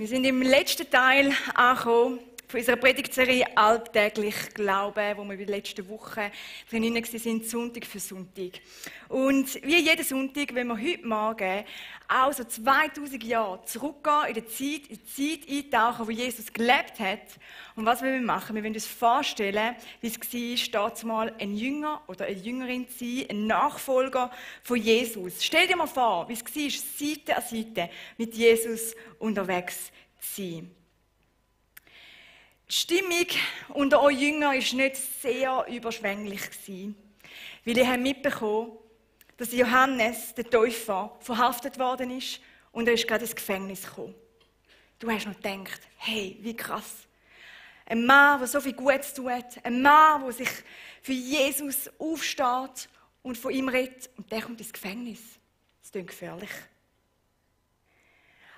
Wir sind im letzten Teil angekommen von unserer Predigtserie «Alltäglich Glauben», wo wir in der letzten Woche drin waren, Sonntag für Sonntag. Und wie jeden Sonntag, wenn wir heute Morgen auch so 2000 Jahre zurückgehen in die Zeit eintauchen, wo Jesus gelebt hat. Und was wir machen? Wir wollen uns vorstellen, wie es war, dort mal ein Jünger oder eine Jüngerin zu sein, ein Nachfolger von Jesus. Stell dir mal vor, wie es war, Seite an Seite mit Jesus unterwegs zu sein. Die Stimmung unter euch Jüngern war nicht sehr überschwänglich, weil ihr habt mitbekommen, dass Johannes, der Täufer, verhaftet worden ist und er ist gerade ins Gefängnis gekommen. Du hast noch gedacht, hey, wie krass. Ein Mann, der so viel Gutes tut, ein Mann, der sich für Jesus aufsteht und von ihm redet, und der kommt ins Gefängnis. Das klingt gefährlich.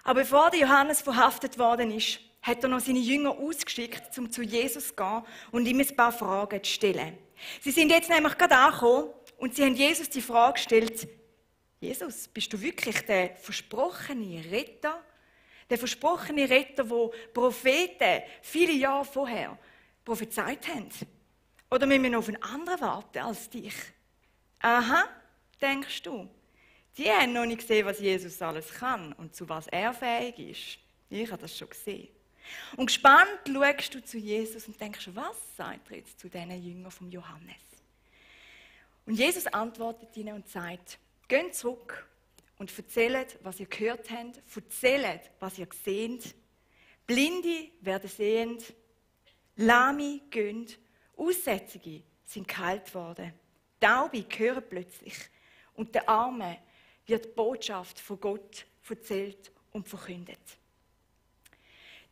Aber bevor der Johannes verhaftet worden ist, hat er noch seine Jünger ausgeschickt, um zu Jesus zu gehen und ihm ein paar Fragen zu stellen. Sie sind jetzt nämlich gerade angekommen und sie haben Jesus die Frage gestellt: Jesus, bist du wirklich der versprochene Retter? Der versprochene Retter, den Propheten viele Jahre vorher prophezeit haben? Oder müssen wir noch auf einen anderen warten als dich? Aha, denkst du. Die haben noch nicht gesehen, was Jesus alles kann und zu was er fähig ist. Ich habe das schon gesehen. Und gespannt schaust du zu Jesus und denkst, was sagt er jetzt zu diesen Jüngern vom Johannes? Und Jesus antwortet ihnen und sagt: Geht zurück und erzählt, was ihr gehört habt, erzählt, was ihr seht. Blinde werden sehend, Lahme gehen, Aussätzige sind geheilt worden, Taube hören plötzlich und den Armen wird die Botschaft von Gott erzählt und verkündet.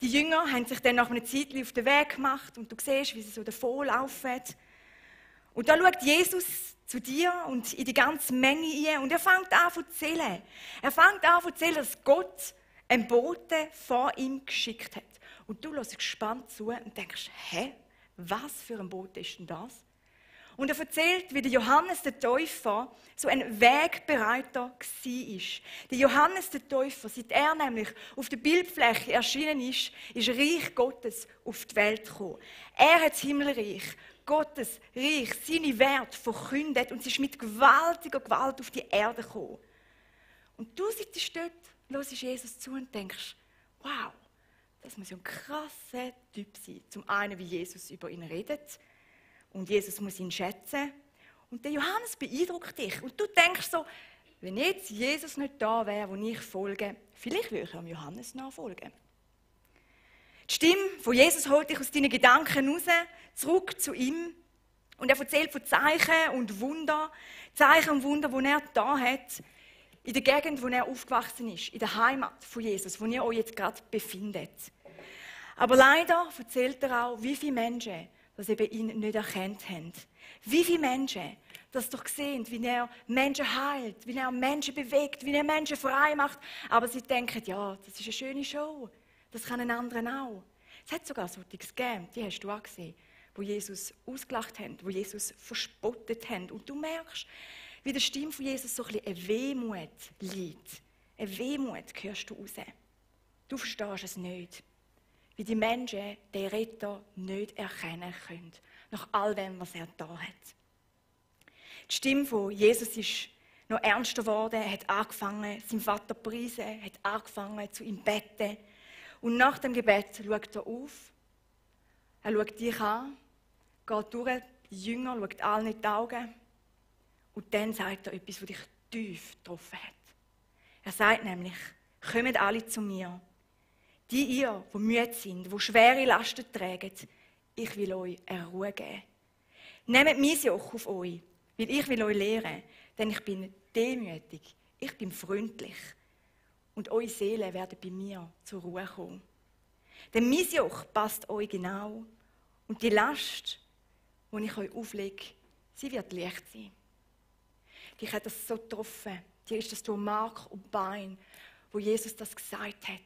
Die Jünger haben sich dann nach einer Zeit auf den Weg gemacht und du siehst, wie sie so davonlaufen. Und da schaut Jesus zu dir und in die ganze Menge ein und er fängt an zu erzählen. Er fängt an zu erzählen, dass Gott einen Boten vor ihm geschickt hat. Und du hörst gespannt zu und denkst, hä, was für ein Bote ist denn das? Und er erzählt, wie der Johannes der Täufer so ein Wegbereiter war. Der Johannes der Täufer, seit er nämlich auf der Bildfläche erschienen ist Reich Gottes auf die Welt gekommen. Er hat das Himmelreich, Gottes Reich, seine Werte verkündet und es ist mit gewaltiger Gewalt auf die Erde gekommen. Und du sitzt dort, hörst Jesus zu und denkst, wow, das muss ja ein krasser Typ sein. Zum einen, wie Jesus über ihn redet. Und Jesus muss ihn schätzen. Und der Johannes beeindruckt dich. Und du denkst so, wenn jetzt Jesus nicht da wäre, wo ich folge, vielleicht würde ich am Johannes nachfolgen. Die Stimme von Jesus holt dich aus deinen Gedanken raus, zurück zu ihm. Und er erzählt von Zeichen und Wunder, die er da hat, in der Gegend, wo er aufgewachsen ist, in der Heimat von Jesus, wo ihr euch jetzt gerade befindet. Aber leider erzählt er auch, wie viele Menschen dass eben ihn nicht erkannt haben. Wie viele Menschen das doch sehen, wie er Menschen heilt, wie er Menschen bewegt, wie er Menschen frei macht. Aber sie denken, ja, das ist eine schöne Show. Das kann ein anderer auch. Es hat sogar solche gegeben, die hast du auch gesehen, wo Jesus ausgelacht haben, wo Jesus verspottet haben. Und du merkst, wie der Stimme von Jesus so ein bisschen eine Wehmut liegt. Eine Wehmut hörst du raus. Du verstehst es nicht. Wie die Menschen den Retter nicht erkennen können, nach all dem, was er da hat. Die Stimme von Jesus ist noch ernster geworden, er hat angefangen, seinen Vater zu preisen, hat angefangen, zu ihm zu beten. Und nach dem Gebet schaut er auf, er schaut dich an, geht durch die Jünger, schaut allen in die Augen und dann sagt er etwas, das dich tief getroffen hat. Er sagt nämlich, kommt alle zu mir. Die ihr, die müde sind, die schwere Lasten tragen, ich will euch Ruhe geben. Nehmt mein Joch auf euch, weil ich will euch lehren, denn ich bin demütig, ich bin freundlich und eure Seelen werden bei mir zur Ruhe kommen. Denn mein Joch passt euch genau und die Last, die ich euch auflege, sie wird leicht sein. Dich hat das so getroffen, dir ist das durch Mark und Bein, wo Jesus das gesagt hat.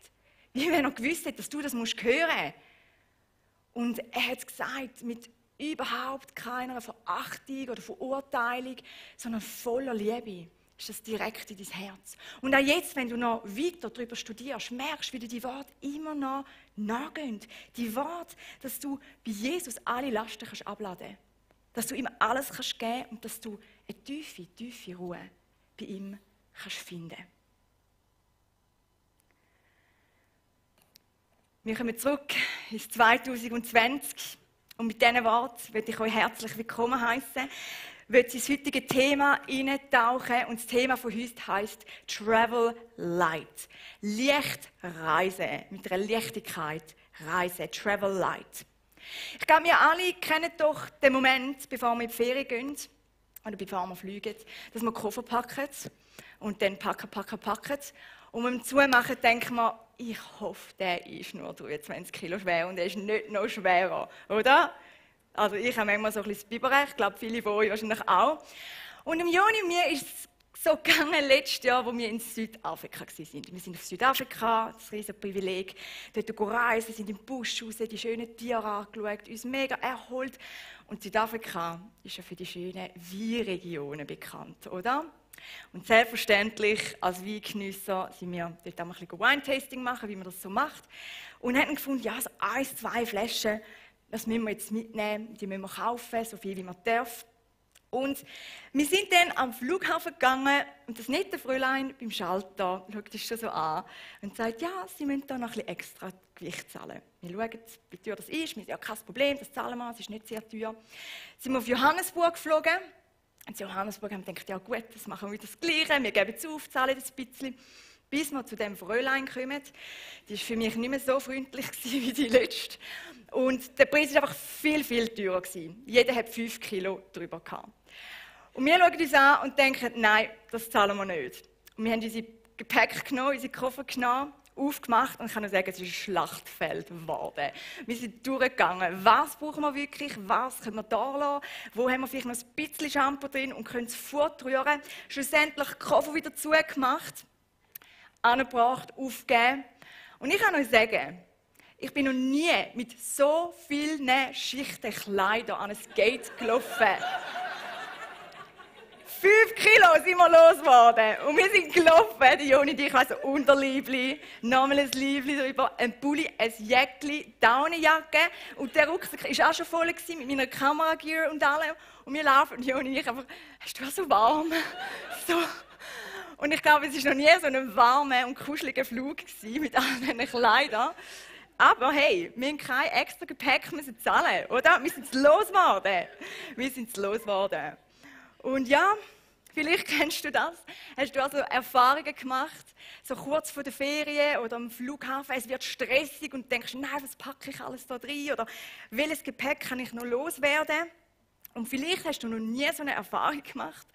Wie wenn er gewusst hat, dass du das hören musst. Und er hat es gesagt, mit überhaupt keiner Verachtung oder Verurteilung, sondern voller Liebe. ist das direkt in dein Herz. Und auch jetzt, wenn du noch weiter darüber studierst, merkst du, wie dir die Worte immer noch nachgehen. Die Worte, dass du bei Jesus alle Lasten kannst abladen kannst. Dass du ihm alles kannst geben und dass du eine tiefe, tiefe Ruhe bei ihm kannst finden. Wir kommen zurück ins 2020 und mit diesen Worten möchte ich euch herzlich willkommen heißen. Ich möchte ins heutige Thema eintauchen und das Thema von heute heisst Travel Light. Leicht reisen, mit einer Leichtigkeit reisen, Travel Light. Ich glaube, wir alle kennen doch den Moment, bevor wir in die Ferien gehen oder bevor wir fliegen, dass wir Koffer packen und dann packen. Und beim Zumachen denken wir, ich hoffe, der ist nur 23 Kilo schwer und er ist nicht noch schwerer, oder? Also ich habe manchmal so ein bisschen das Biberrecht, ich glaube, viele von euch wahrscheinlich auch. Und im Juni und mir ist es so gegangen, letztes Jahr, wo wir in Südafrika waren. Wir sind auf Südafrika, das riesige Privileg, dort reisen, sind im Busch raus, die schönen Tiere angeschaut, uns mega erholt. Und Südafrika ist ja für die schönen Weinregionen bekannt, oder? Und selbstverständlich, als Weingenüsser sind wir dort auch ein bisschen Wine-Tasting machen, wie man das so macht. Und haben gefunden, ja, so 1, 2 Flaschen, das müssen wir jetzt mitnehmen, die müssen wir kaufen, so viel wie man darf. Und wir sind dann am Flughafen gegangen und das nette Fräulein beim Schalter schaut uns schon so an und sagt, ja, Sie müssen da noch ein bisschen extra Gewicht zahlen. Wir schauen, wie teuer das ist, wir sagen, ja, kein Problem, das zahlen wir, es ist nicht sehr teuer. Sind wir auf Johannesburg geflogen. Und in Johannesburg haben wir gedacht, ja gut, das machen wir das Gleiche, wir geben es auf, zahlen das ein bisschen. Bis wir zu dem Fräulein kommen. Die war für mich nicht mehr so freundlich wie die letzte. Und der Preis war einfach viel, viel teurer. Jeder hat 5 Kilo drüber gehabt. Und wir schauen uns an und denken, nein, das zahlen wir nicht. Und wir haben unser Gepäck genommen, unsere Koffer genommen, aufgemacht und ich kann nur sagen, es ist ein Schlachtfeld geworden. Wir sind durchgegangen. Was brauchen wir wirklich? Was können wir da lassen? Wo haben wir vielleicht noch ein bisschen Shampoo drin und können es fortrühren? Schlussendlich den Koffer wieder zugemacht, angebracht, aufgegeben. Und ich kann euch sagen, ich bin noch nie mit so vielen Schichten Kleider an ein Gate gelaufen. 5 Kilo sind wir losgeworden. Und wir sind gelaufen, die Joni und ich, weiss, Unterliebli, nochmal ein Liebli drüber, ein Pulli, ein Jäckli, Daunenjacke. Und der Rucksack war auch schon voll mit meiner Kameragear und allem. Und wir laufen, und Joni und ich einfach, hast du so warm? So. Und ich glaube, es war noch nie so ein warmer und kuscheliger Flug mit all diesen Kleidern. Aber hey, wir mussten kein extra Gepäck zahlen, oder? Wir sind losgeworden. Und ja, vielleicht kennst du das. Hast du also Erfahrungen gemacht, so kurz vor der Ferien oder am Flughafen, es wird stressig und du denkst, nein, was packe ich alles da drin? Oder welches Gepäck kann ich noch loswerden? Und vielleicht hast du noch nie so eine Erfahrung gemacht.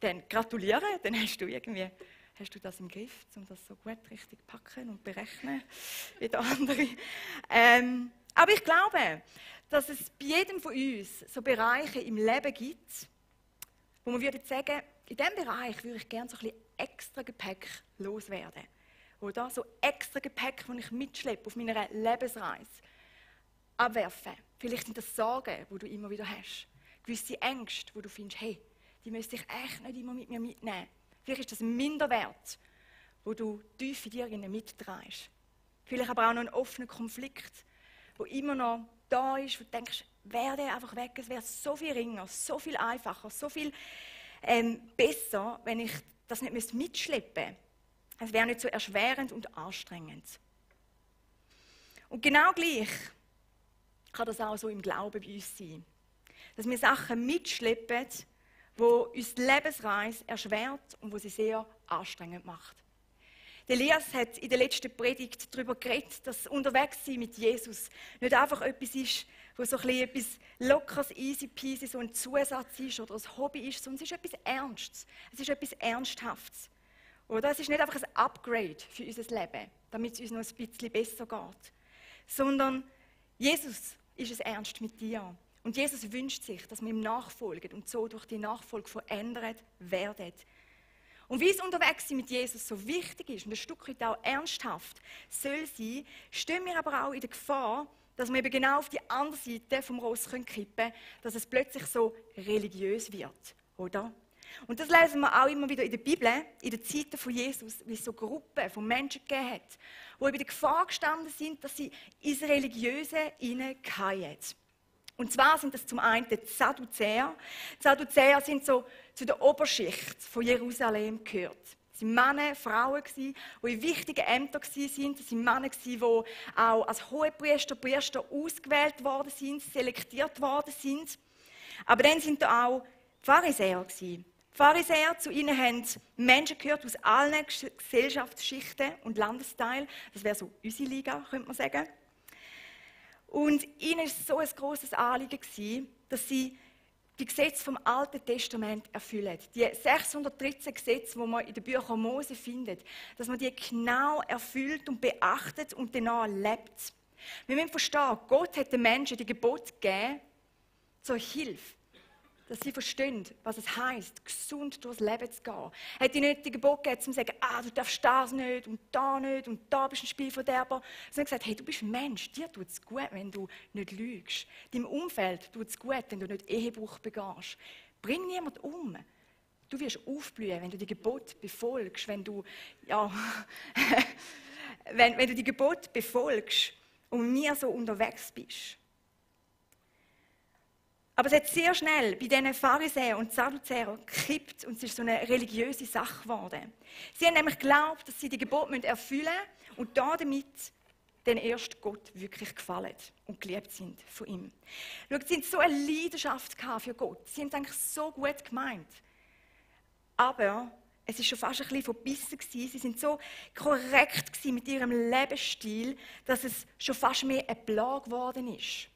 Dann gratuliere, dann hast du das im Griff, um das so gut richtig packen und berechnen wie der andere. Aber ich glaube, dass es bei jedem von uns so Bereiche im Leben gibt, wo man würde sagen, in diesem Bereich würde ich gerne so ein bisschen extra Gepäck loswerden. Oder so extra Gepäck, das ich mitschleppe auf meiner Lebensreise. Abwerfen. Vielleicht sind das Sorgen, die du immer wieder hast. Gewisse Ängste, wo du findest, hey, die müsste ich echt nicht immer mit mir mitnehmen. Vielleicht ist das ein Minderwert, wo du tief in dir mitträgst. Vielleicht aber auch noch ein offener Konflikt, der immer noch da ist, wo du denkst, wäre der einfach weg, es wäre so viel ringer, so viel einfacher, so viel besser, wenn ich das nicht mitschleppen müsste. Es wäre nicht so erschwerend und anstrengend. Und genau gleich kann das auch so im Glauben bei uns sein. Dass wir Sachen mitschleppen, die uns die Lebensreise erschwert und die sie sehr anstrengend macht. Elias hat in der letzten Predigt darüber geredet, dass Unterwegssein mit Jesus nicht einfach etwas ist, wo so etwas Lockeres, easy peasy, so ein Zusatz ist oder ein Hobby ist, sondern es ist etwas Ernstes. Es ist etwas Ernsthaftes. Oder? Es ist nicht einfach ein Upgrade für unser Leben, damit es uns noch ein bisschen besser geht. Sondern Jesus ist es ernst mit dir. Und Jesus wünscht sich, dass wir ihm nachfolgen und so durch die Nachfolge verändert werden. Und wie es unterwegs mit Jesus so wichtig ist und ein Stück weit auch ernsthaft soll sein, stehen wir aber auch in der Gefahr, dass wir eben genau auf die andere Seite vom Ross kippen können, dass es plötzlich so religiös wird, oder? Und das lesen wir auch immer wieder in der Bibel, in den Zeiten von Jesus, wie es so Gruppen von Menschen gegeben hat, die über die Gefahr gestanden sind, dass sie ins Religiöse hineingehen. Und zwar sind das zum einen die Sadduzäer. Die Sadduzäer sind so zu der Oberschicht von Jerusalem gehört. Es waren Männer, Frauen, die in wichtigen Ämtern waren. Es waren Männer, die auch als Hohepriester, Priester ausgewählt worden sind, selektiert worden sind. Aber dann sind da auch Pharisäer. Die Pharisäer, zu ihnen haben Menschen gehört aus allen Gesellschaftsschichten und Landesteilen. Das wäre so unsere Liga, könnte man sagen. Und ihnen war so ein grosses Anliegen, dass sie die Gesetze vom Alten Testament erfüllen. Die 613 Gesetze, die man in den Büchern Mose findet, dass man die genau erfüllt und beachtet und danach lebt. Wir müssen verstehen, Gott hat den Menschen die Gebote gegeben zur Hilfe, dass sie verstehen, was es heisst, gesund durchs Leben zu gehen. Er hat ihnen nicht die Gebote gegeben, um zu sagen, du darfst das nicht und da bist ein Spielverderber. Sondern gesagt, hey, du bist ein Mensch, dir tut es gut, wenn du nicht lügst. Deinem Umfeld tut es gut, wenn du nicht Ehebruch begehst. Bring niemanden um. Du wirst aufblühen, wenn du die Gebote befolgst, wenn du die Gebote befolgst und mit mir so unterwegs bist. Aber es hat sehr schnell bei diesen Pharisäern und Sadduzäern gekippt und es ist so eine religiöse Sache geworden. Sie haben nämlich geglaubt, dass sie die Gebote erfüllen müssen und damit dann erst Gott wirklich gefallen und geliebt sind von ihm. Schau, sie hatten so eine Leidenschaft für Gott. Sie haben es eigentlich so gut gemeint. Aber es war schon fast ein bisschen verbissen. Sie waren so korrekt mit ihrem Lebensstil, dass es schon fast mehr ein Plage geworden ist.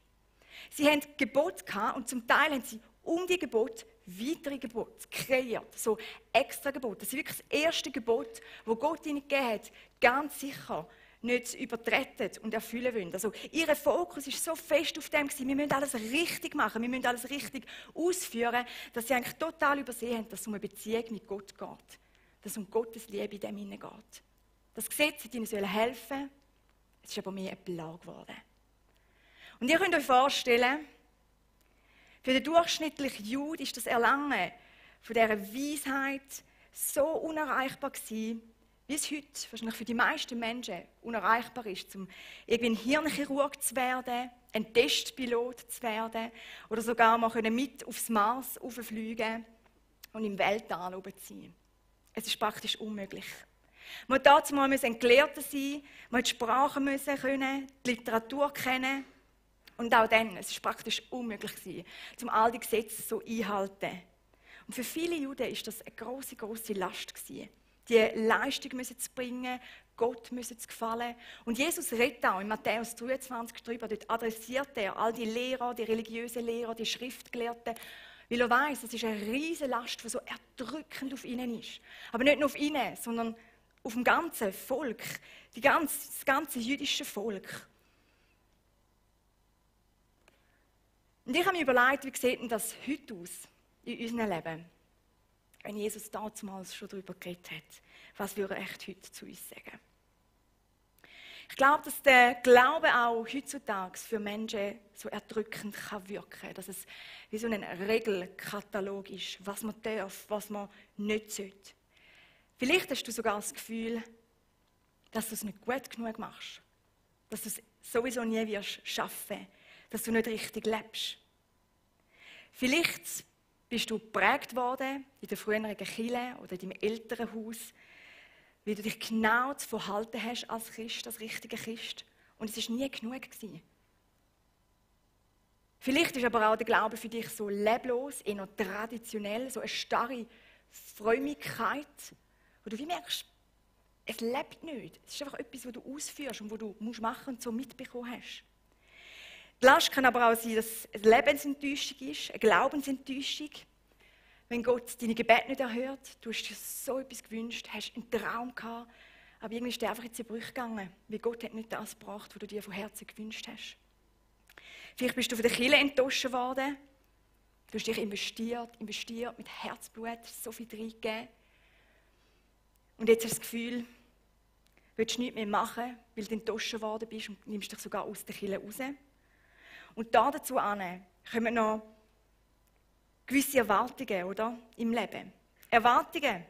Sie hatten Gebote und zum Teil haben sie um die Gebote weitere Gebote kreiert, so extra Gebote. Das ist wirklich das erste Gebot, das Gott ihnen gegeben hat, ganz sicher nicht übertreten und erfüllen wollen. Also ihr Fokus war so fest auf dem, wir müssen alles richtig machen, wir müssen alles richtig ausführen, dass sie eigentlich total übersehen haben, dass es um eine Beziehung mit Gott geht, dass es um Gottes Liebe in dem hineingeht. Das Gesetz hat ihnen helfen, es ist aber mehr eine Plage geworden. Und ihr könnt euch vorstellen, für den durchschnittlichen Jude ist das Erlangen von dieser Weisheit so unerreichbar gewesen, wie es heute wahrscheinlich für die meisten Menschen unerreichbar ist, um irgendwie ein Hirnchirurg zu werden, ein Testpilot zu werden oder sogar mal mit aufs Mars rauffliegen und im Weltall zu sein. Es ist praktisch unmöglich. Man musste dazu mal ein Gelehrter sein, man musste die Sprache können, die Literatur kennen. Und auch dann, es war praktisch unmöglich, um all die Gesetze so einzuhalten. Und für viele Juden war das eine grosse, grosse Last, die Leistung zu bringen, Gott zu gefallen. Und Jesus redet auch in Matthäus 23 darüber, dort adressiert er all die Lehrer, die religiösen Lehrer, die Schriftgelehrten, weil er weiss, das ist eine riesige Last, die so erdrückend auf ihnen ist. Aber nicht nur auf ihnen, sondern auf dem ganzen Volk, das ganze jüdische Volk. Und ich habe mir überlegt, wie sieht denn das heute aus in unserem Leben, wenn Jesus damals schon darüber geredet hat. Was würde er echt heute zu uns sagen? Ich glaube, dass der Glaube auch heutzutage für Menschen so erdrückend wirken kann. Dass es wie so ein Regelkatalog ist, was man darf, was man nicht sollte. Vielleicht hast du sogar das Gefühl, dass du es nicht gut genug machst. Dass du es sowieso nie wirst schaffen, dass du nicht richtig lebst. Vielleicht bist du geprägt worden in der früheren Kirche oder in deinem Elternhaus, wie du dich genau zu verhalten hast als Christ, als richtiger Christ. Und es war nie genug gewesen. Vielleicht ist aber auch der Glaube für dich so leblos, eher traditionell, so eine starre Frömmigkeit, wo du wie merkst, es lebt nicht. Es ist einfach etwas, was du ausführst und was du machen musst und so mitbekommen hast. Die Last kann aber auch sein, dass es eine Lebensenttäuschung ist, eine Glaubensenttäuschung. Wenn Gott deine Gebete nicht erhört, du hast dir so etwas gewünscht, hast einen Traum gehabt, aber irgendwie ist der einfach in die Brüche gegangen, weil Gott hat nicht das gebracht, was du dir von Herzen gewünscht hast. Vielleicht bist du von der Kirche enttäuscht worden, du hast dich investiert mit Herzblut, so viel reingegeben. Und jetzt hast du das Gefühl, du willst nichts mehr machen, weil du enttäuscht worden bist und nimmst dich sogar aus der Kirche raus. Und dazu kommen noch gewisse Erwartungen, oder? Im Leben. Erwartungen,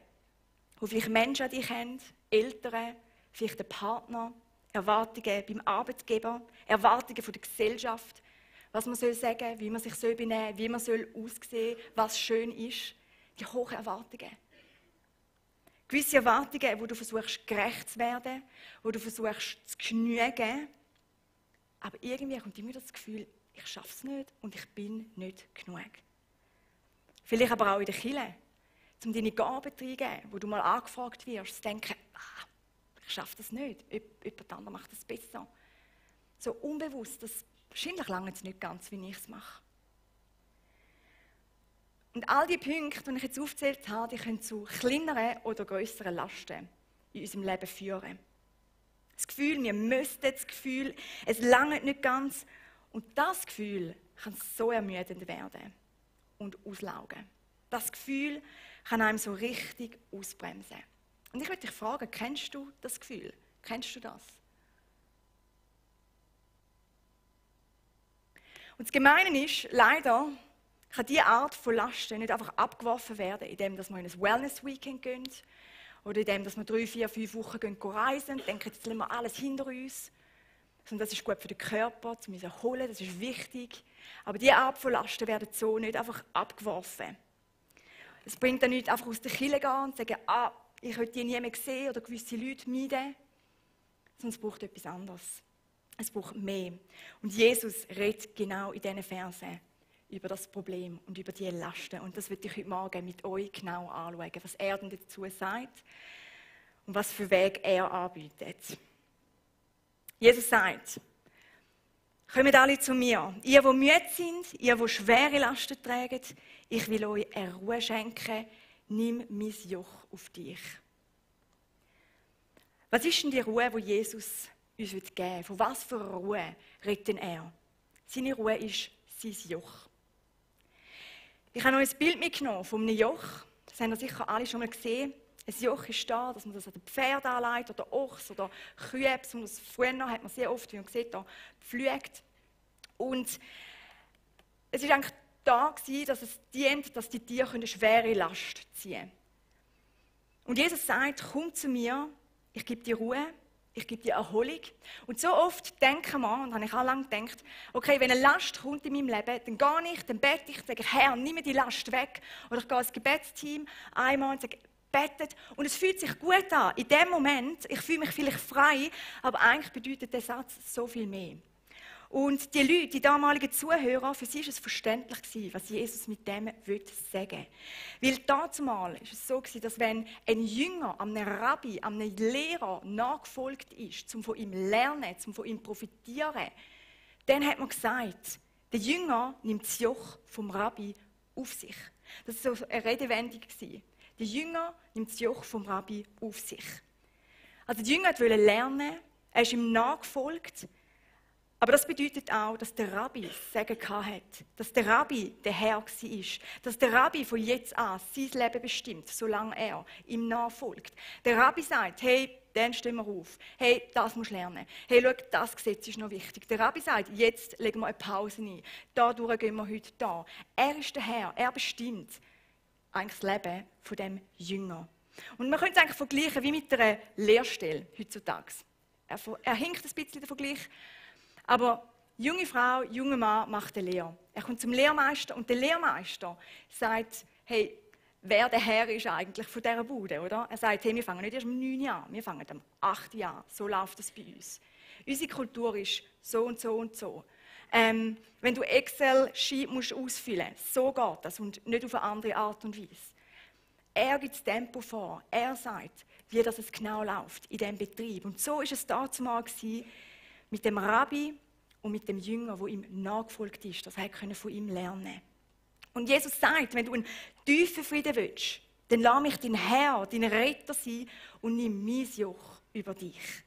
die vielleicht Menschen an dich haben, Eltern, vielleicht der Partner, Erwartungen beim Arbeitgeber, Erwartungen von der Gesellschaft, was man soll sagen, wie man sich soll benehmen, wie man soll aussehen, was schön ist. Die hohen Erwartungen. Gewisse Erwartungen, wo du versuchst, gerecht zu werden, wo du versuchst, zu genügen, aber irgendwie kommt immer das Gefühl, ich schaffe es nicht und ich bin nicht genug. Vielleicht aber auch in der Kirche, um deine Gaben zu eingeben, wo du mal angefragt wirst, zu denken, ich schaffe das nicht, jemand anderes macht das besser. So unbewusst, dass wahrscheinlich lange es nicht ganz, wie ich es mache. Und all die Punkte, die ich jetzt aufgezählt habe, die können zu kleineren oder grösseren Lasten in unserem Leben führen. Das Gefühl, wir müssten, das Gefühl, es langt nicht ganz. Und das Gefühl kann so ermüdend werden und auslaugen. Das Gefühl kann einem so richtig ausbremsen. Und ich möchte dich fragen, kennst du das Gefühl? Kennst du das? Und das Gemeine ist, leider kann diese Art von Lasten nicht einfach abgeworfen werden, indem wir in ein Wellness-Weekend gehen oder indem wir 3, 4, 5 Wochen reisen und denken, jetzt lassen wir alles hinter uns. Sondern das ist gut für den Körper, um uns zu erholen, das ist wichtig. Aber diese Art von Lasten werden so nicht einfach abgeworfen. Es bringt dann nicht einfach aus der Kirche gehen und sagen, ich will die nie mehr sehen oder gewisse Leute meiden. Sondern es braucht etwas anderes. Es braucht mehr. Und Jesus redet genau in diesen Versen über das Problem und über diese Lasten. Und das will ich heute Morgen mit euch genau anschauen, was er denn dazu sagt und was für Weg er anbietet. Jesus sagt, kommt alle zu mir, ihr, die müde sind, ihr, die schwere Lasten tragen, ich will euch eine Ruhe schenken, nimm mein Joch auf dich. Was ist denn die Ruhe, die Jesus uns geben will? Von was für einer Ruhe redet denn er? Seine Ruhe ist sein Joch. Ich habe noch ein Bild mitgenommen von einem Joch. Das haben ihr sicher alle schon mal gesehen. Ein Joch ist da, dass man das an den Pferd anlegt oder Ochs oder Kühe. Besonders früher hat man sehr oft, wie man sieht, da gepflügt. Und es war eigentlich da, dass es dient, dass die Tiere eine schwere Last ziehen können. Und Jesus sagt, komm zu mir, ich gebe dir Ruhe, ich gebe dir Erholung. Und so oft denken wir, und habe ich auch lange gedacht, okay, wenn eine Last kommt in meinem Leben, dann gehe ich, dann bete ich, sage, Herr, nimm mir die Last weg. Oder ich gehe ins Gebetsteam einmal und sage, betet. Und es fühlt sich gut an. In dem Moment, ich fühle mich vielleicht frei, aber eigentlich bedeutet der Satz so viel mehr. Und die Leute, die damaligen Zuhörer, für sie war es verständlich gewesen, was Jesus mit dem sagen will. Weil dazumal war es so gewesen, dass wenn ein Jünger einem Rabbi, einem Lehrer nachgefolgt ist, um von ihm zu lernen, um von ihm zu profitieren, dann hat man gesagt, der Jünger nimmt das Joch vom Rabbi auf sich. Das war so eine Redewendung gewesen. Der Jünger nimmt das Joch vom Rabbi auf sich. Also der Jünger wollte lernen, er ist ihm nachgefolgt. Aber das bedeutet auch, dass der Rabbi Sagen hatte, dass der Rabbi der Herr war, dass der Rabbi von jetzt an sein Leben bestimmt, solange er ihm nachfolgt. Der Rabbi sagt, hey, dann stehen wir auf. Hey, das musst du lernen. Hey, schau, das Gesetz ist noch wichtig. Der Rabbi sagt, jetzt legen wir eine Pause ein. Dadurch gehen wir heute da. Er ist der Herr, er bestimmt eigentlich das Leben von dem Jünger. Und man könnte es eigentlich vergleichen wie mit einer Lehrstelle heutzutage. Er hinkt ein bisschen den Vergleich. Aber junge Frau, junger Mann macht eine Lehre. Er kommt zum Lehrmeister und der Lehrmeister sagt, hey, wer der Herr ist eigentlich von dieser Bude, oder? Er sagt, hey, wir fangen nicht erst um 9 Jahr, wir fangen um 8 Jahr. So läuft das bei uns. Unsere Kultur ist so und so und so. Wenn du Excel-Sheet ausfüllen musst, so geht das und nicht auf eine andere Art und Weise. Er gibt das Tempo vor. Er sagt, wie das genau läuft in diesem Betrieb. Und so war es damals mit dem Rabbi und mit dem Jünger, der ihm nachgefolgt ist. Das konnte von ihm lernen. Und Jesus sagt, wenn du einen tiefen Frieden willst, dann lass mich dein Herr, dein Retter sein und nimm mein Joch über dich.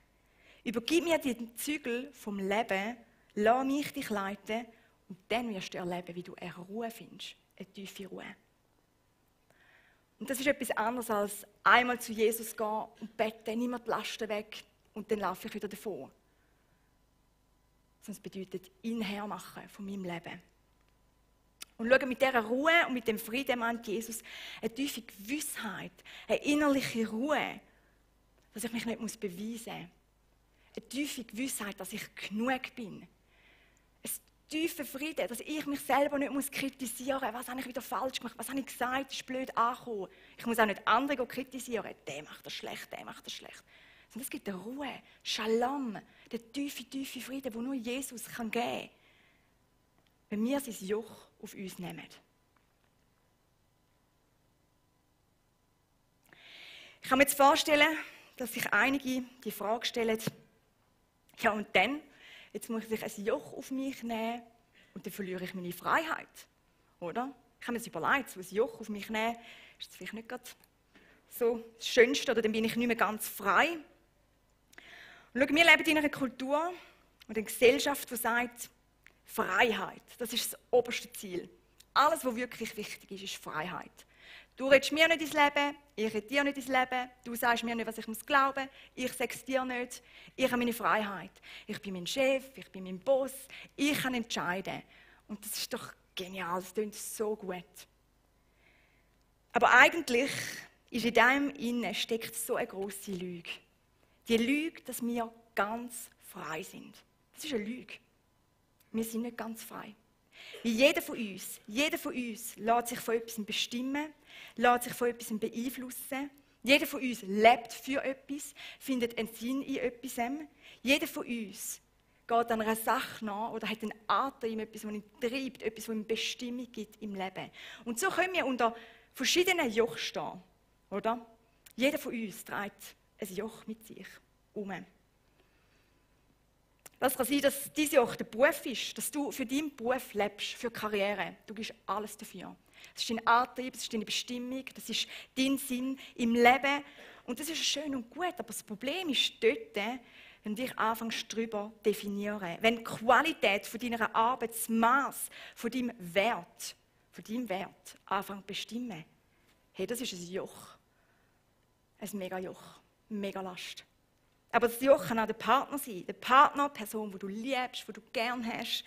Übergib mir die Zügel vom Leben, lass mich dich leiten und dann wirst du erleben, wie du eine Ruhe findest, eine tiefe Ruhe. Und das ist etwas anderes als einmal zu Jesus gehen und beten, nimm mir die Lasten weg und dann laufe ich wieder davon. Sondern es bedeutet, ihn hermachen von meinem Leben. Und schau, mit dieser Ruhe und mit dem Frieden meint Jesus eine tiefe Gewissheit, eine innerliche Ruhe, dass ich mich nicht beweisen muss. Eine tiefe Gewissheit, dass ich genug bin. Ein tiefer Frieden, dass ich mich selber nicht kritisieren muss. Was habe ich wieder falsch gemacht? Was habe ich gesagt? Das ist blöd angekommen. Ich muss auch nicht andere kritisieren. Der macht das schlecht, der macht das schlecht. Sondern es gibt eine Ruhe, Shalom, der tiefe Frieden, den nur Jesus geben kann. Wenn wir sein Joch auf uns nehmen. Ich kann mir jetzt vorstellen, dass sich einige die Frage stellen, ja und dann? Jetzt muss ich ein Joch auf mich nehmen und dann verliere ich meine Freiheit. Oder? Ich habe mir das überlegt, so ein Joch auf mich nehmen, ist das vielleicht nicht gerade so das Schönste, oder dann bin ich nicht mehr ganz frei. Und schau, wir leben in einer Kultur und einer Gesellschaft, die sagt, Freiheit, das ist das oberste Ziel. Alles, was wirklich wichtig ist, ist Freiheit. Du redest mir nicht ins Leben, ich rede dir nicht ins Leben, du sagst mir nicht, was ich glauben muss, ich sage es dir nicht. Ich habe meine Freiheit. Ich bin mein Chef, ich bin mein Boss, ich kann entscheiden. Und das ist doch genial, das klingt so gut. Aber eigentlich ist in deinem Innen steckt so eine grosse Lüge. Die Lüge, dass wir ganz frei sind. Das ist eine Lüge. Wir sind nicht ganz frei. Jeder von uns lässt sich von etwas bestimmen, lässt sich von etwas beeinflussen. Jeder von uns lebt für etwas, findet einen Sinn in etwas. Jeder von uns geht an einer Sache nach oder hat einen Atem, etwas, was ihn treibt, etwas, was ihm Bestimmung gibt im Leben. Und so können wir unter verschiedenen Joch stehen, oder? Jeder von uns trägt ein Joch mit sich um. Es kann sein, dass dein Joch der Beruf ist, dass du für deinen Beruf lebst, für Karriere. Du gibst alles dafür. Das ist dein Antrieb, das ist deine Bestimmung, das ist dein Sinn im Leben. Und das ist schön und gut, aber das Problem ist dort, wenn du dich anfängst darüber zu definieren. Wenn die Qualität von deiner Arbeit, das Maß von deinem Wert anfängt zu bestimmen. Hey, das ist ein Joch. Ein Mega-Joch, eine Mega-Last. Aber das Joch kann auch der Partner sein. Der Partner, die Person, die du liebst, die du gern hast,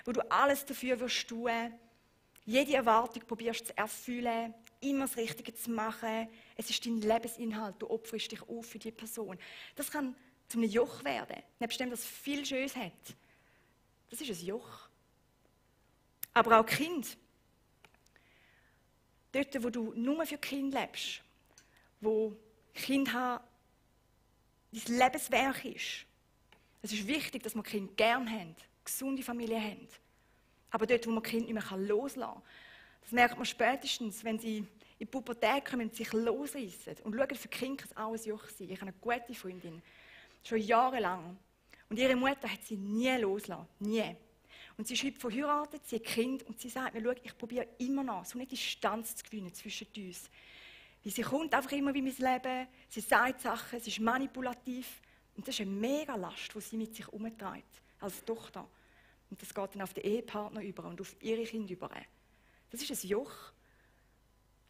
wo du alles dafür wirst tun. Jede Erwartung probierst zu erfüllen, immer das Richtige zu machen. Es ist dein Lebensinhalt, du opferst dich auf für die Person. Das kann zu einem Joch werden, nebst dem, das viel Schönes hat. Das ist ein Joch. Aber auch Kind. Dort, wo du nur für Kind lebst, wo Kind haben, dein Lebenswerk ist. Es ist wichtig, dass wir Kinder gerne haben, gesunde Familien haben. Aber dort, wo man Kinder nicht mehr loslassen kann, das merkt man spätestens, wenn sie in die Pubertät kommen und sich losreißen. Und schauen, für Kinder kann es auch ein Joch sein. Ich habe eine gute Freundin, schon jahrelang. Und ihre Mutter hat sie nie losgelassen. Nie. Und sie ist heute verheiratet, sie hat Kind und sie sagt mir, schau, ich probiere immer noch, so eine Distanz zu gewinnen zwischen uns. Weil sie kommt einfach immer wie mein Leben, sie sagt Sachen, sie ist manipulativ. Und das ist eine mega Last, die sie mit sich umträgt, als Tochter. Und das geht dann auf den Ehepartner über und auf ihre Kinder über. Das ist ein Joch.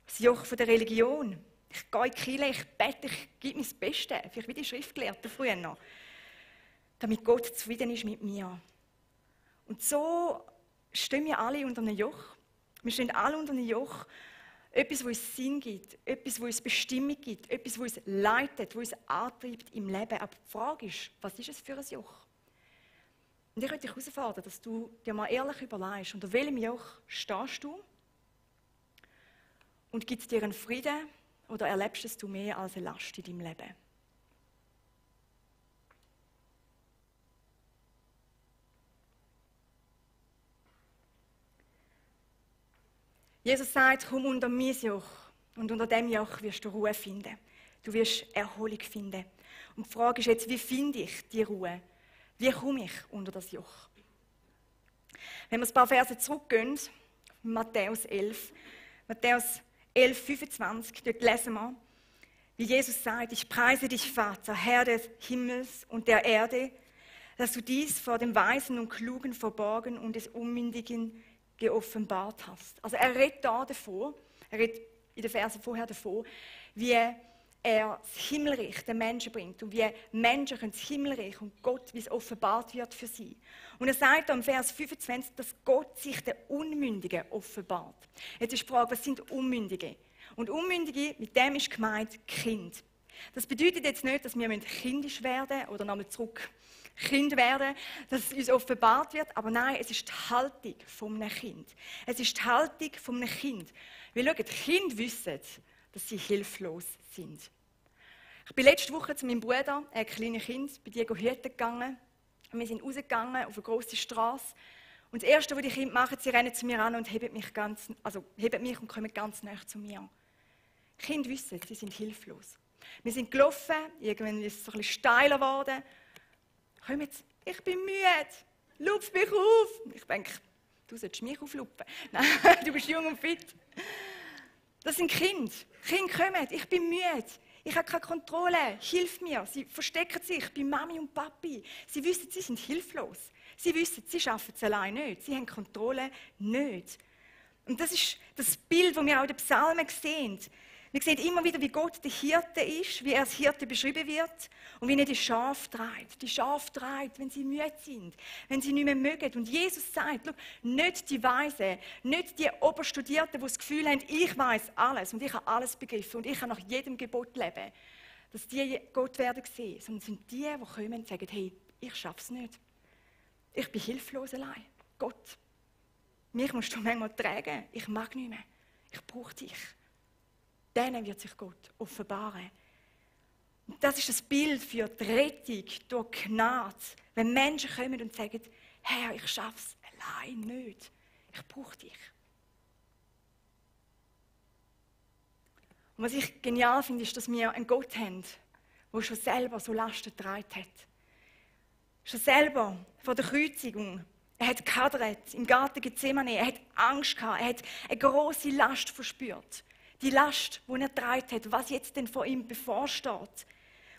Das Joch von der Religion. Ich gehe in die Kirche, ich bete, ich gebe mein Bestes. Vielleicht wie die Schriftgelehrten früher noch. Damit Gott zufrieden ist mit mir. Und so stehen wir alle unter einem Joch. Wir stehen alle unter einem Joch. Etwas, was uns Sinn gibt, etwas, was uns Bestimmung gibt, etwas, was uns leitet, was uns antreibt im Leben. Aber die Frage ist, was ist es für ein Joch? Und ich möchte dich herausfordern, dass du dir mal ehrlich überlegst, unter welchem Joch stehst du? Und gibt es dir einen Frieden oder erlebst du mehr als eine Last in deinem Leben? Jesus sagt, komm unter mein Joch und unter dem Joch wirst du Ruhe finden. Du wirst Erholung finden. Und die Frage ist jetzt, wie finde ich die Ruhe? Wie komme ich unter das Joch? Wenn wir ein paar Verse zurückgehen, Matthäus 11, Matthäus 11, 25, dort lesen wir, wie Jesus sagt, ich preise dich, Vater, Herr des Himmels und der Erde, dass du dies vor dem Weisen und Klugen verborgen und des Unmündigen geoffenbart hast. Also er redet da davon, er redet in den Versen vorher davon, wie er das Himmelreich den Menschen bringt und wie Menschen das Himmelreich und Gott, wie es offenbart wird für sie. Und er sagt im Vers 25, dass Gott sich den Unmündigen offenbart. Jetzt ist die Frage, was sind Unmündige? Und Unmündige, mit dem ist gemeint Kind. Das bedeutet jetzt nicht, dass wir kindisch werden oder nochmal zurück Kind werden, dass es uns offenbart wird, aber nein, es ist die Haltung von einem Kind. Es ist die Haltung von einem Kind. Weil schaut, Kinder wissen, dass sie hilflos sind. Ich bin letzte Woche zu meinem Bruder, ein kleines Kind, bei dir hüten gegangen. Wir sind rausgegangen auf eine grosse Straße. Und das Erste, was die Kinder machen, sie rennen zu mir an und heben mich und kommen ganz nah zu mir. Die Kinder wissen, sie sind hilflos. Wir sind gelaufen, irgendwann ist es ein bisschen steiler geworden. Komm jetzt, ich bin müde, lupf mich auf. Ich denke, du solltest mich auflupfen. Nein, du bist jung und fit. Das sind Kinder. Kinder kommen, ich bin müde. Ich habe keine Kontrolle, hilf mir. Sie verstecken sich bei Mami und Papi. Sie wissen, sie sind hilflos. Sie wissen, sie schaffen es allein nicht. Sie haben Kontrolle nicht. Und das ist das Bild, das wir auch in den Psalmen sehen. Wir sehen immer wieder, wie Gott der Hirte ist, wie er als Hirte beschrieben wird und wie er die Schafe treibt. Die Schafe treibt, wenn sie müde sind, wenn sie nicht mehr mögen. Und Jesus sagt, schau, nicht die Weisen, nicht die Oberstudierten, die das Gefühl haben, ich weiß alles und ich habe alles begriffen und ich kann nach jedem Gebot leben, dass die Gott werden sehen, sondern sind die kommen und sagen, hey, ich schaffe es nicht. Ich bin hilflos allein. Gott, mich musst du manchmal tragen. Ich mag nicht mehr. Ich brauche dich. Denen wird sich Gott offenbaren. Und das ist das Bild für die Rettung durch Gnade. Wenn Menschen kommen und sagen, Herr, ich schaffe es allein nicht. Ich brauche dich. Und was ich genial finde, ist, dass wir einen Gott haben, der schon selber so Lasten getragen hat. Schon selber vor der Kreuzigung. Er hat gehadert im Garten Gethsemane. Er hat Angst gehabt. Er hat eine grosse Last verspürt. Die Last, die er getragen hat, was jetzt denn vor ihm bevorsteht.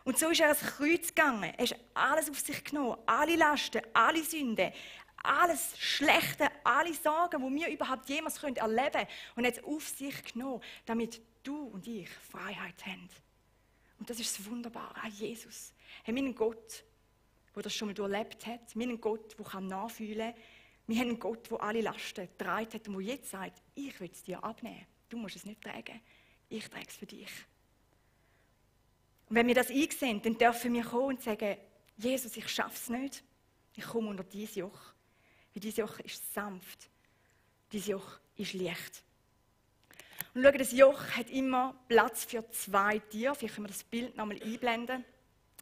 Und so ist er ans Kreuz gegangen. Er hat alles auf sich genommen. Alle Lasten, alle Sünden, alles Schlechte, alle Sorgen, die wir überhaupt jemals erleben können. Und er hat es auf sich genommen, damit du und ich Freiheit haben. Und das ist das Wunderbare an Jesus. Wir haben einen Gott, der das schon mal durchlebt hat. Wir haben einen Gott, der nachfühlen kann. Wir haben einen Gott, der alle Lasten getragen hat und der jetzt sagt, ich will es dir abnehmen. Du musst es nicht tragen, ich trage es für dich. Und wenn wir das einsehen, dann dürfen wir kommen und sagen, Jesus, ich schaffe es nicht. Ich komme unter dein Joch. Weil dein Joch ist sanft. Dein Joch ist leicht. Und schau, das Joch hat immer Platz für 2 Tiere. Vielleicht können wir das Bild nochmal einblenden.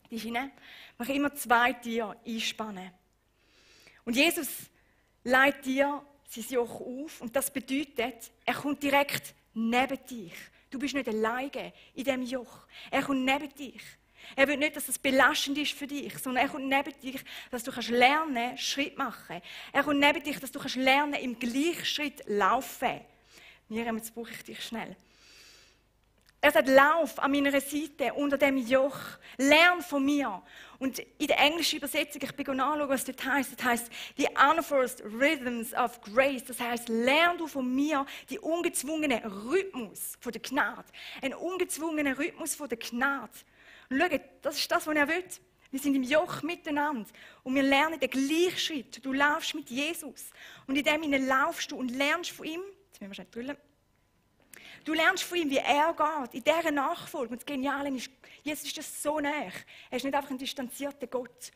Die hinein. Man kann immer 2 Tiere einspannen. Und Jesus leitet dir sein Joch auf. Und das bedeutet, er kommt direkt neben dich. Du bist nicht alleine in diesem Joch. Er kommt neben dich. Er will nicht, dass es belastend ist für dich, sondern er kommt neben dich, dass du lernen kannst, Schritt machen. Er kommt neben dich, dass du lernen kannst, im Gleichschritt laufen. Miriam, jetzt brauche ich dich schnell. Er sagt, lauf an meiner Seite unter dem Joch. Lern von mir. Und in der englischen Übersetzung, ich bin nachschauen, was das heisst. Das heisst, the unforced rhythms of grace. Das heisst, lern du von mir die ungezwungenen Rhythmus von der Gnade. Einen ungezwungenen Rhythmus von der Gnade. Und schau, das ist das, was er will. Wir sind im Joch miteinander und wir lernen den Gleichschritt. Du laufst mit Jesus. Und in dem laufst du und lernst von ihm. Jetzt müssen wir schnell drüllen. Du lernst von ihm, wie er geht, in dieser Nachfolge. Und das Geniale ist, Jesus ist das so nah. Er ist nicht einfach ein distanzierter Gott,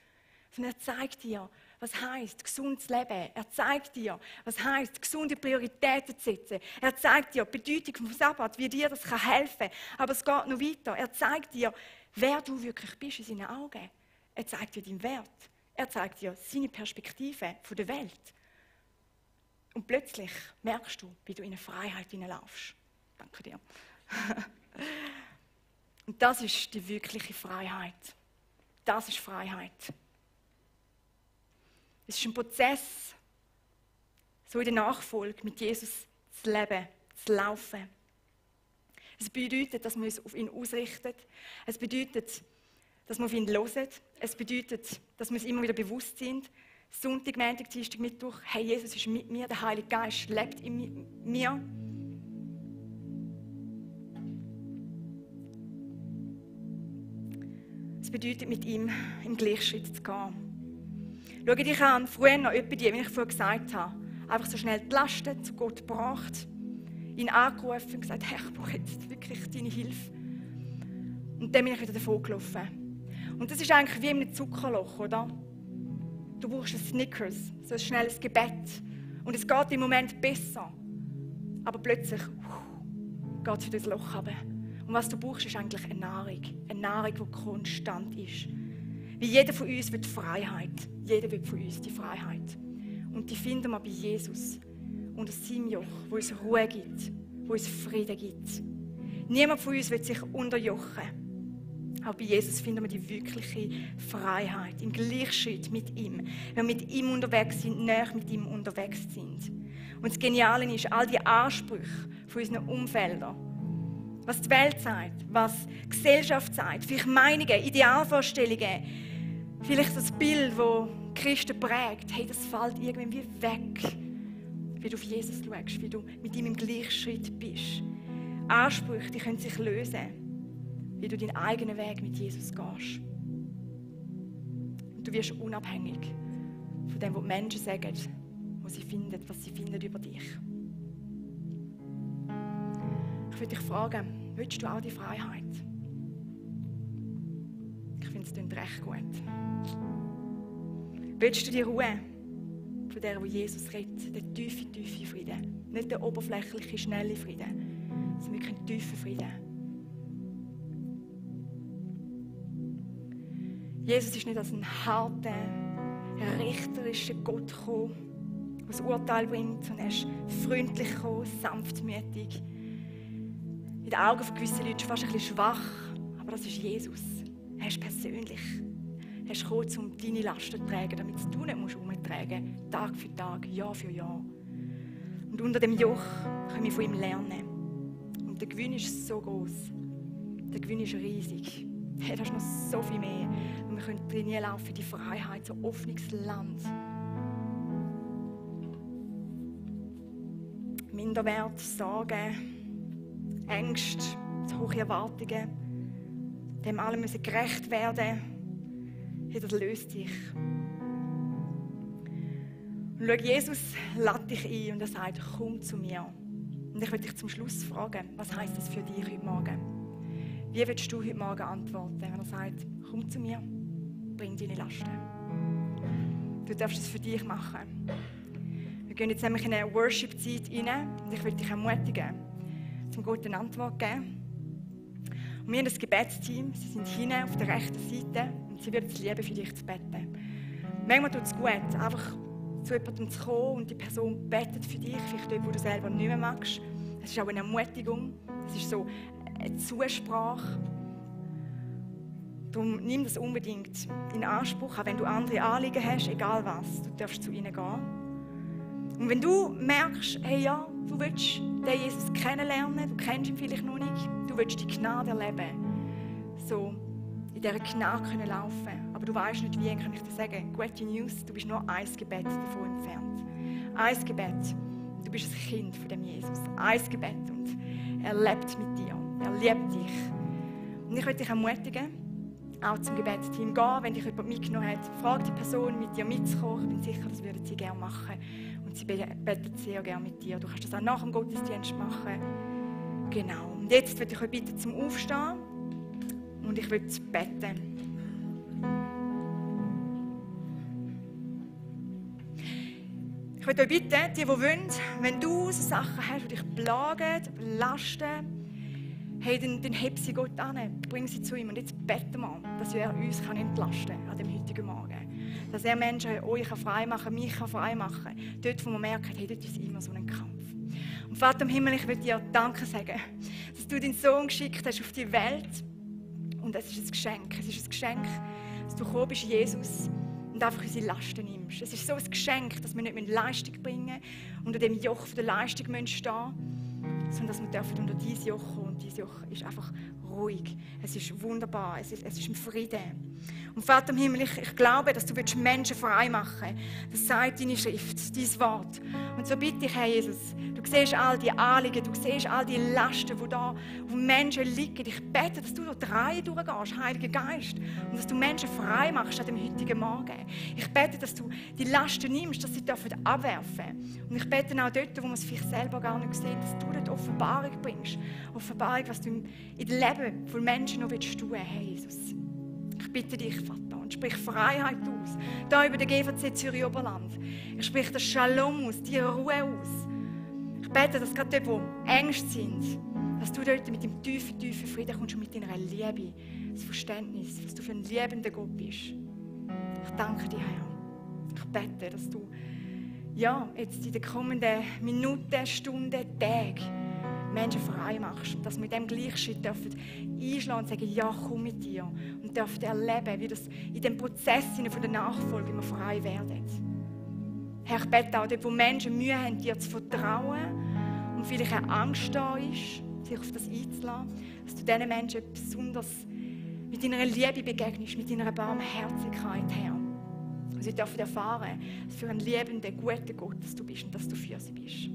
sondern er zeigt dir, was heisst, gesund zu leben. Er zeigt dir, was heisst, gesunde Prioritäten zu setzen. Er zeigt dir die Bedeutung vom Sabbat, wie dir das helfen kann. Aber es geht noch weiter. Er zeigt dir, wer du wirklich bist in seinen Augen. Er zeigt dir deinen Wert. Er zeigt dir seine Perspektive von der Welt. Und plötzlich merkst du, wie du in eine Freiheit hineinlaufst. Danke dir. Und das ist die wirkliche Freiheit. Das ist Freiheit. Es ist ein Prozess, so in der Nachfolge mit Jesus zu leben, zu laufen. Es bedeutet, dass wir uns auf ihn ausrichten. Es bedeutet, dass wir auf ihn hören. Es bedeutet, dass wir uns immer wieder bewusst sind. Sonntag, Montag, Dienstag, Mittwoch. Hey, Jesus ist mit mir, der Heilige Geist lebt in mir. bedeutet, mit ihm im Gleichschritt zu gehen. Schau dich an, früher noch etwa die, wie ich vorher gesagt habe, einfach so schnell die Lasten zu Gott gebracht, ihn angerufen und gesagt, Herr, ich brauche jetzt wirklich deine Hilfe. Und dann bin ich wieder davon gelaufen. Und das ist eigentlich wie in einem Zuckerloch, oder? Du brauchst ein Snickers, so ein schnelles Gebet. Und es geht im Moment besser. Aber plötzlich geht es wieder ins Loch runter. Und was du brauchst, ist eigentlich eine Nahrung. Eine Nahrung, die konstant ist. Wie jeder von uns will Freiheit. Jeder will von uns die Freiheit. Und die finden wir bei Jesus. Unter seinem Joch, wo uns Ruhe gibt, wo uns Frieden gibt. Niemand von uns will sich unterjochen. Auch bei Jesus finden wir die wirkliche Freiheit, im Gleichschritt mit ihm. Wenn wir mit ihm unterwegs sind, näher mit ihm unterwegs sind. Und das Geniale ist, all die Ansprüche von unseren Umfeldern, was die Welt sagt, was die Gesellschaft sagt, vielleicht Meinungen, Idealvorstellungen, vielleicht das Bild, das Christen prägt, hey, das fällt irgendwie weg, wie du auf Jesus schaust, wie du mit ihm im Gleichschritt bist. Ansprüche, die können sich lösen, wie du deinen eigenen Weg mit Jesus gehst. Und du wirst unabhängig von dem, was die Menschen sagen, was sie finden über dich. Ich würde dich fragen, willst du auch die Freiheit? Ich finde, es klingt recht gut. Willst du die Ruhe von der, wo Jesus redet, den tiefen, tiefen Frieden? Nicht der oberflächliche, schnelle Frieden, sondern wirklich einen tiefen Frieden. Jesus ist nicht als ein harter, richterischer Gott gekommen, der das Urteil bringt, sondern er ist freundlich gekommen, sanftmütig. In den Augen von gewissen Leuten fast ein bisschen schwach, aber das ist Jesus. Er ist persönlich. Er ist gekommen, um deine Lasten zu tragen, damit du nicht herumtragen musst, Tag für Tag, Jahr für Jahr. Und unter dem Joch können wir von ihm lernen. Und der Gewinn ist so groß. Der Gewinn ist riesig. Hey, das ist noch so viel mehr. Und wir können drin laufen, die Freiheit, so ein offenes Land. Minderwert, Sorgen, Ängste, hohe Erwartungen, dem allem müssen gerecht werden. Hey, das löst dich. Und schau, Jesus lädt dich ein und er sagt, komm zu mir. Und ich möchte dich zum Schluss fragen, was heisst das für dich heute Morgen? Wie willst du heute Morgen antworten, wenn er sagt, komm zu mir, bring deine Lasten. Du darfst es für dich machen. Wir gehen jetzt nämlich in eine Worship-Zeit rein und ich will dich ermutigen, zum Gott eine Antwort geben. Und wir haben ein Gebetsteam, sie sind hinten auf der rechten Seite und sie würden es lieben, für dich zu beten. Manchmal tut es gut, einfach zu jemandem zu kommen und die Person betet für dich, vielleicht dort, wo du selber nicht mehr magst. Es ist auch eine Ermutigung, es ist so eine Zusprache. Darum nimm das unbedingt in Anspruch, auch wenn du andere Anliegen hast, egal was, du darfst zu ihnen gehen. Und wenn du merkst, hey ja, du willst den Jesus kennenlernen, du kennst ihn vielleicht noch nicht, du willst die Gnade erleben, so in dieser Gnade können laufen, aber du weißt nicht wie, kann ich dir sagen, gute News, du bist nur ein Gebet davon entfernt. Ein Gebet, du bist ein Kind von dem Jesus. Ein Gebet und er lebt mit dir, er liebt dich. Und ich möchte dich ermutigen, auch zum Gebetsteam gehen, wenn dich jemand mitgenommen hat. Frag die Person, mit dir mitzukommen. Ich bin sicher, das würden sie gerne machen. Und sie betet sehr gerne mit dir. Du kannst das auch nach dem Gottesdienst machen. Genau. Und jetzt würde ich euch bitten zum Aufstehen. Und ich würde beten. Ich würde euch bitten, die wollen, wenn du so Sachen hast, die dich plagen, belasten, hey, dann heb sie Gott an, bring sie zu ihm. Und jetzt beten wir, dass er uns entlasten kann an dem heutigen Morgen. Dass er Menschen euch frei machen kann, mich frei machen kann. Dort, wo man merkt, hey, dort ist immer so ein Kampf. Und Vater im Himmel, ich will dir Danke sagen, dass du deinen Sohn geschickt hast auf die Welt. Und es ist ein Geschenk. Es ist ein Geschenk, dass du gekommen bist, Jesus, und einfach unsere Lasten nimmst. Es ist so ein Geschenk, dass wir nicht Leistung bringen müssen, unter dem Joch der Leistung stehen müssen, sondern dass wir unter dieses Joch kommen. Und dieses Joch ist einfach ruhig. Es ist wunderbar. Es ist im Frieden. Und Vater im Himmel, ich glaube, dass du Menschen frei machen willst. Das sagt deine Schrift, dein Wort. Und so bitte ich, Herr Jesus, du siehst all die Anliegen, du siehst all die Lasten, die da auf Menschen liegen. Ich bete, dass du durch die Reihe durchgehst, Heiliger Geist, und dass du Menschen frei machst an dem heutigen Morgen. Ich bete, dass du die Lasten nimmst, dass sie abwerfen dürfen. Und ich bete auch dort, wo man es vielleicht selber gar nicht sieht, dass du dort Offenbarung bringst. Offenbarung, was du in dem Leben von Menschen noch tun willst, Herr Jesus. Ich bitte dich, Vater, und sprich Freiheit aus. Da über den GVC Zürich Oberland. Ich sprich das Shalom aus, die Ruhe aus. Ich bete, dass gerade dort, wo Ängste sind, dass du dort mit dem tiefen, tiefen Frieden kommst und mit deiner Liebe, das Verständnis, was du für ein liebender Gott bist. Ich danke dir, Herr. Ich bete, dass du jetzt in den kommenden Minuten, Stunden, Tagen Menschen frei machst und dass wir mit dem Gleichschritt einschlagen und sagen, ja, komm mit dir und dürfen erleben, wie das in dem Prozess von der Nachfolge immer frei werden. Herr, ich bete auch dort, wo Menschen Mühe haben, dir zu vertrauen und vielleicht eine Angst da ist, sich auf das einzulassen, dass du diesen Menschen besonders mit deiner Liebe begegnest, mit deiner Barmherzigkeit, Herr. Und sie dürfen erfahren, dass für einen liebenden, guten Gott dass du bist und dass du für sie bist.